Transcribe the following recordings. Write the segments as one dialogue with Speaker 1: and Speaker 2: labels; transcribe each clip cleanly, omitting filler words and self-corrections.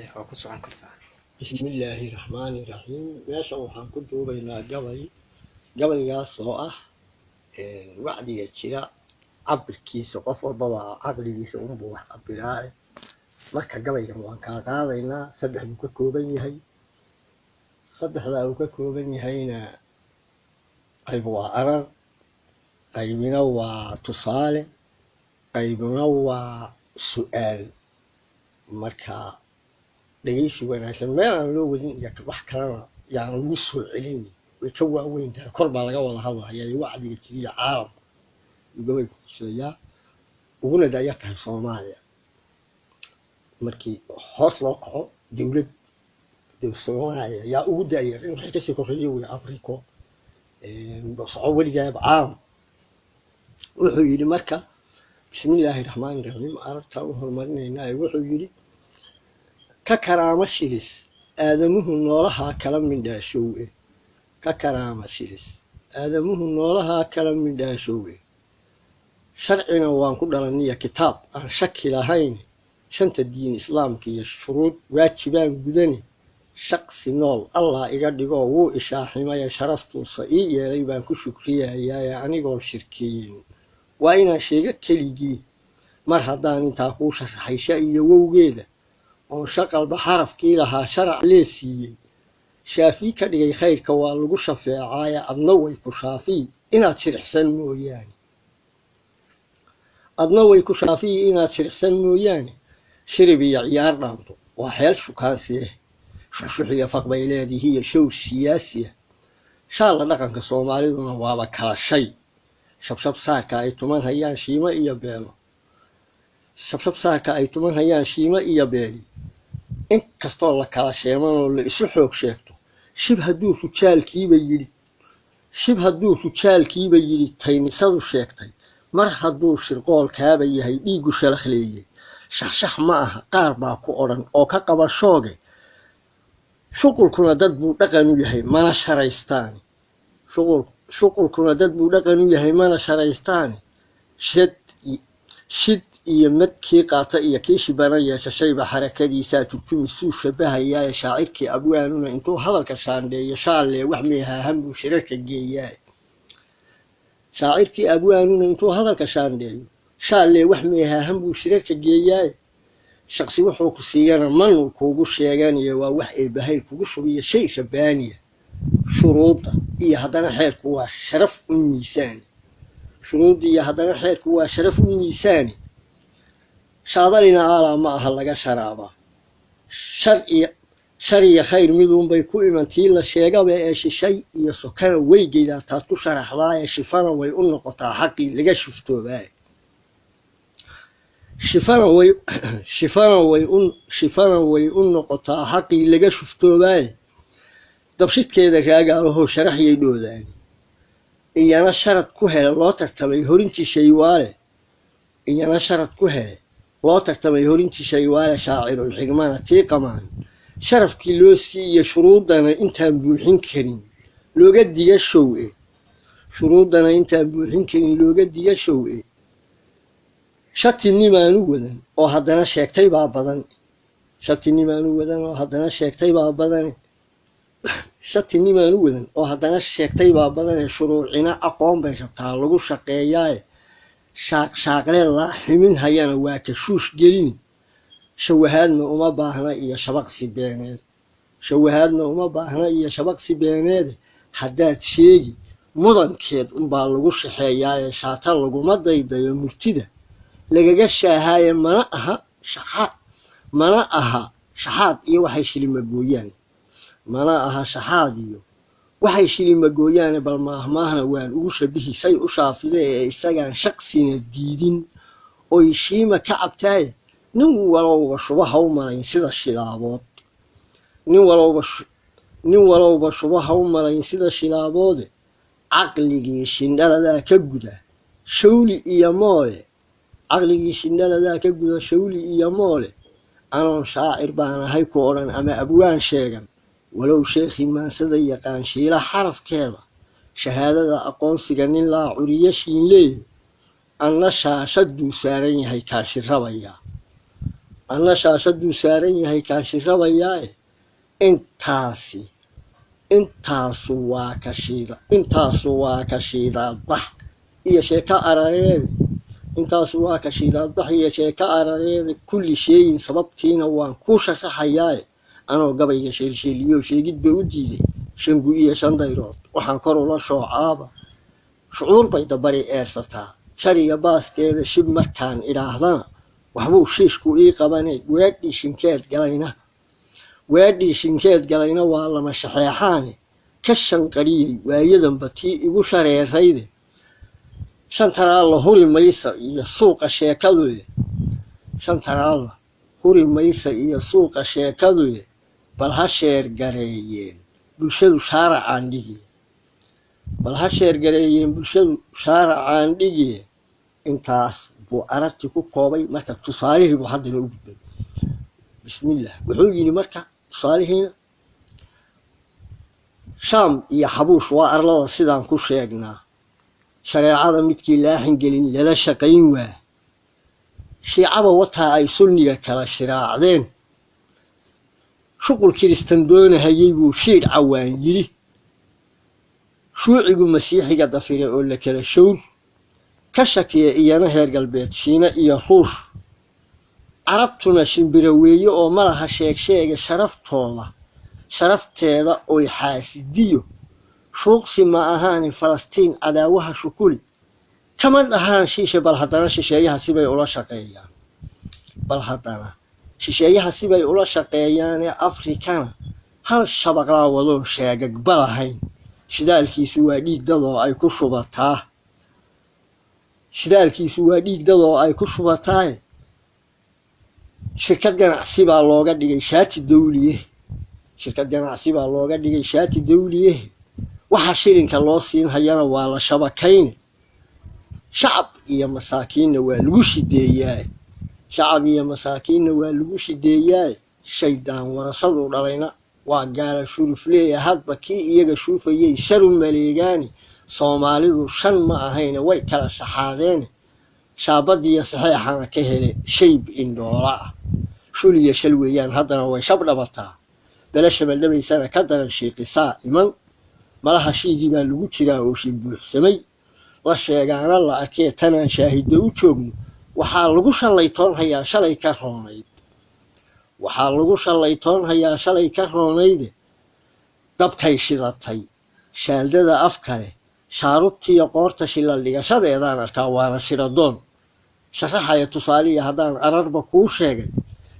Speaker 1: Haye, waa ku socon kartaa.
Speaker 2: Bismillaahi raxmaani raxiim. Meeshan waxaan ku duubaynaa gabay, gabaygaas oo ah wacdiga jira cabirkiisa. Qof walbaba caqligiisa unbuu wax cabiraa. Marka gabaygan waan kaa qaadaynaa. Saddex buu ka kooban yahay. Saddexdaa uu ka kooban yahayna, qayb waa arar, qaybina waa tusaale, qaybina waa su-aal. Marka dhegeysi wanaagsan. Meel aan loo wadin iyo wax kalena yaan lagu soo celin, way ka waaweyn tahay. Kor baa laga wada hadlaya iyo wacdiga jiriya caalamka yuu gabaygu khuseeyaa, uguna dayar tahay Soomaaliya. Markii hoos loo kaco, dowlad Soomaaliya yaa ugu dayar in wixii kasii korreeya wey. Africo soco weligaaba caalam. Wuxuu yidhi marka, bismillaahi raxmaani raxiim, arabtaan u horumarinaynaa. Wuxuu yidhi: ka karaamo shilis aadamuhu noolahaa kala midhaashowe, ka karaama shilis aadamuhu noolahaa kala midhaashowe. Sharcina waan ku dhalaniya kitaab aan shaki lahayn, shanta diin islaamka iyo shuruud waajibaan gudani. Shaqsi nool Allah iga dhigoo wuu ishaaximaya, sharaftuusa ii yeelay baan ku shukriyayaa anigoon shirkeeyin. Waa inaan sheego keligii. Mar haddaan intaa kuu sharaxay sha iyo wowgeeda, oon shaqalba xarafkii lahaa sharac lee siiyey, shaafii ka dhigay khayrka waa lagu shafeecaaye, adna way ku shaafii inaad shirixsan mooyaane, adna way ku shaafiyi inaad shirixsan mooyaane. Shirib iyo ciyaar dhaanto waa xeel shukaansieh, shuxshuxiyo faq bay leedihiiyo show siyaasiya. Shaalla dhaqanka soomaaliduna waaba kala shay. Shabshab saarka ay tuman hayaan shiimo iyo beelo, shabshab saarka ay tuman hayaan shiimo iyo beeli, in kastoo la kala sheemanoo la isu xoog sheegto, shib hadduu rujaalkiiba yidhi, shib hadduu rujaalkiiba yidhi, taynisadu sheegtay, mar hadduu shirqoolkaaba yahay dhiiggu shalakleeyey, shaxshax ma aha qaar baa ku odhan oo ka qaba shooge. Shuqulkuna dad buu dhaqan u yahay, mana sharaystaani. Shuqulkuna dad buu dhaqan u yahay, mana sharaystaani. Shad shid iyo mad kii qaata iyo kii shibana yeesha, shayba xarakadiisaa turjumi suu shabahayaaye. Shaacirkii abwaanuna intuu hadalka shaandheeyo, shaalle wax meehaahan buu shirarka geeyaay. Shaacirkii abwaanuna intuu hadalka shaandheeyo, shaalle wax meehaahan buu shirarka geeyaaye. Shaqsi wuxuu ku siiyana manuu kuugu sheeganayo, waa wax eebbahay kugu shubiyo shay shabaaniya. Shuruudda iyo haddana xeerku waa sharaf u miisaani, shuruudda iyo haddana xeerku waa sharaf u miisaani. Shaadalina aalaa ma aha laga sharaabaa. Shar iyo shar iyo khayr miduunbay ku iman tii la sheegaba ee shishay iyo sokana weygeydaa taad ku sharaxdaa ee shifana way u noqotaa xaqii laga shuftoobaa. Shifana way shifana way u shifana way u noqotaa xaqii laga shuftoobaaye. Dabshidkeeda raagaalahoo sharaxyay dhoodaani, iyana sharad ku hele loo tartamay horintii shaywaale, iyana sharad ku hele loo tartamay horintii shaywaale. Shaacirul xigmana tii qamaan sharafkii loo siiiyo, shuruuddana intaan buuxin karin looga diga show-e, shuruuddana intaan buuxin karin looga diga show-e. Shatinimaanu wadan oo haddana sheegtay baa badan, shatinimaanu wadan oo haddana sheegtay baa badane, shatinimaanu wadan oo haddana sheegtay baa badane. Shuruucina aqoon bay rabtaa lagu shaqeeyaaye, shaaqshaaqle laa ximin hayana waa kashuush gelini. Shawahaadna uma baahna iyo shabaqsi beeneed, shawahaadna uma baahna iyo shabaqsi beeneede. Haddaad sheegi mudankeed unbaa lagu shaxeeyaaye, shaata laguma daydayo murtida lagaga shaahaaye. Mana aha shaxaad, mana aha shaxaad iyo waxay shilima gooyaan, mana aha shaxaad iyo waxay shilima gooyaane. Bal maahmaahna waan ugu shabihi say u shaafide ee isagaan shaqsina diidin oy shiima ka cabtaaye. Nin walowba shuba ha u malayn sida shilaabood, nin walowba nin walowba shuba ha u malayn sida shilaaboode. Caqligii shindhaladaa ka guda shawli iyo moole, caqligii shindhaladaa ka guda shawli iyo moole. Anoon shaacir baan ahay ku odhan ama abwaan sheegan, walow sheekhii maansada yaqaan shiila xarafkeeda, shahaadada aqoonsiga nin laa curiyo shiinleeye, anna shaashaduu saaran yahay kaashirabayaa. Anna shaashaduu saaran yahay kaan shirabayaae. Intaasi intaasu waa ka shiida, intaasu waa ka shiidaadbax iyo sheeko arareede, intaasu waa ka shiidaadbax iyo sheeko arareede. Kulli sheeyin sababtiina waan kuu sharaxayaae. Anoo gabayga sheelsheeliyo sheegid ba u diiday shangu iyo shan dayrood, waxaan kor ula shoocaaba shucuur bay dabari eersataa shariga baaskeeda. Shib markaan idhaahdana waxbuu shiishku ii qabane. Weedhii shinkeed galayna, weedhii shinkeed galayna waa lama shaxeexaane. Ka shanqariyey waayadanba tii igu shareerayde. Shantaraalla huri maysa iyo suuqa sheekaduye, shantaraalla huri maysa iyo suuqa sheekaduye. Bal ha sheergareeyeen bulshadu shaaracaan dhigiye, bal ha sheergareeyeen bulshadu shaaracaan dhigiye. Intaas buu aragti ku koobay. Marka tusaalihii buu haddana u gudbay. Bismillah, wuxuu yidhi marka tusaalihiina: Shaam iyo Xabuush waa arlada sidaan ku sheegnaa, shareecada midkii laaxin gelin lala shaqayn waa. Shiicaba wataa ay sunniga kala shiraacdeen, shuqul kiristan doonahayey buu shiidh cawaan yidhi. Shuucigu masiixiga dafire oo la kala shawr ka shakiya, iyana heer galbeed Shiine iyo Ruush. Carabtuna shimbiro weeye oo malaha sheeg sheega sharaftooda, sharafteeda oy xaasidiyo shuuqsi ma ahaani. Falastiin cadaawaha shukuli kama dhahaan shiishe. Bal haddana shisheeyaha sibay ula shaqeeyaan, bal haddana shisheeyaha sibay ula shaqeeyaane. Afrikana hal shabaqlaa wadoon sheegagba lahayn, shidaalkiisu waa dhiig dadoo ay ku shubataa, shidaalkiisu waa dhiig dadoo ay ku shubataaye. Shirkad ganacsi baa looga dhigay shaati dawliye, shirkad ganacsi baa looga dhigay shaati dawliye. Waxa shilinka loo siin hayana waa la shabakayne. Shacab iyo masaakiinna waa lagu shideeyaaye, shacab iyo masaakiinna waa lagu shideeyaaye. Shaydaan warasadu dhalayna waa gaala shurufleeya, hadba kii iyaga shuufayay sharu maleegaani. Soomaalidu shan ma ahayne way kala shaxaadeene, shaabadiyo saxeexana ka hele shayb indhoola ah. Shuliya shal weeyaan haddana way shab dhabataa, bele shabaldhabaysana ka daran shiiqisaa iman. Malaha shiigii baa lagu jiraa oo shin buuxsamay, la sheegaana la arkee. Tanaan shaahiddo u joogno waxaa lagu shallaytoonhayaa shalay ka roonayd, waxaa lagu shallaytoonhayaa shalay ka roonayde. Dabkay shidatay shaaldada af kale, shaarubtiiyo qoorta shilal dhigashadeedaan arkaa, waana shiradoon sharaxaya. Tusaaliya haddaan ararba kuu sheegay,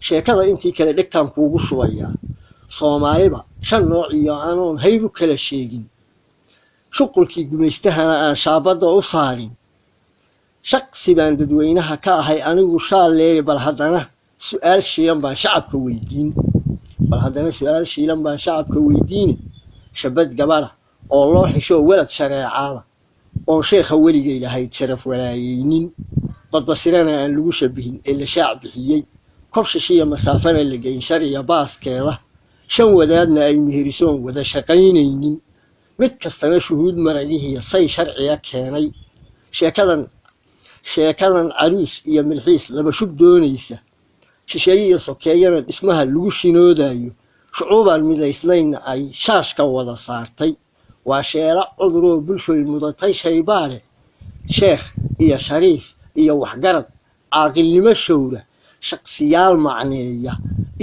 Speaker 2: sheekada intii kale dhegtaan kuugu shubayaa. Soomaaliba shan nooc iyo anoon haybu kala sheegin, shuqulkii gumaystahana aan shaabadda u saarin, shaqsi baan dadweynaha ka ahay anigu shaalleeye. Bal haddana su-aal shiilan baan shacabka weydiin, bal haddana su-aal shiilan baan shacabka weydiine. Shabad gabadha oo loo xishoo walad shareecaada oon sheekha weligay lahayd sharaf walaayeynin, badbasirana aan lagu shabihin ee la shaac bixiyey, kob shishiya masaafana la geyn shariya baaskeeda, shan wadaadna ay meherisoon wada shaqaynaynin, mid kastana shuhuud maragihiya say sharciga keenay. Sheekadan, sheekadan caruus iyo milxiis laba shub doonaysa, shisheeye iyo sokeeyana dhismaha lagu shinoodayo, shucuubaan midaysnaynna ay shaashka wada saartay, waa sheela cuduroo bulshoy mudatay shaybaale. Sheekh iyo shariif iyo waxgarad caaqilnimo showra, shaqsiyaal macneeya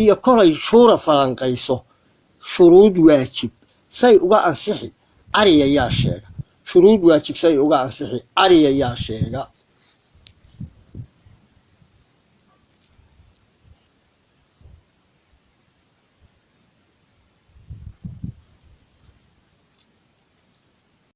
Speaker 2: iyo kolay shuura falanqayso, shuruud waajib say uga ansixi cariyayaa sheega, shuruud waajib say uga ansixi cariyayaa sheega.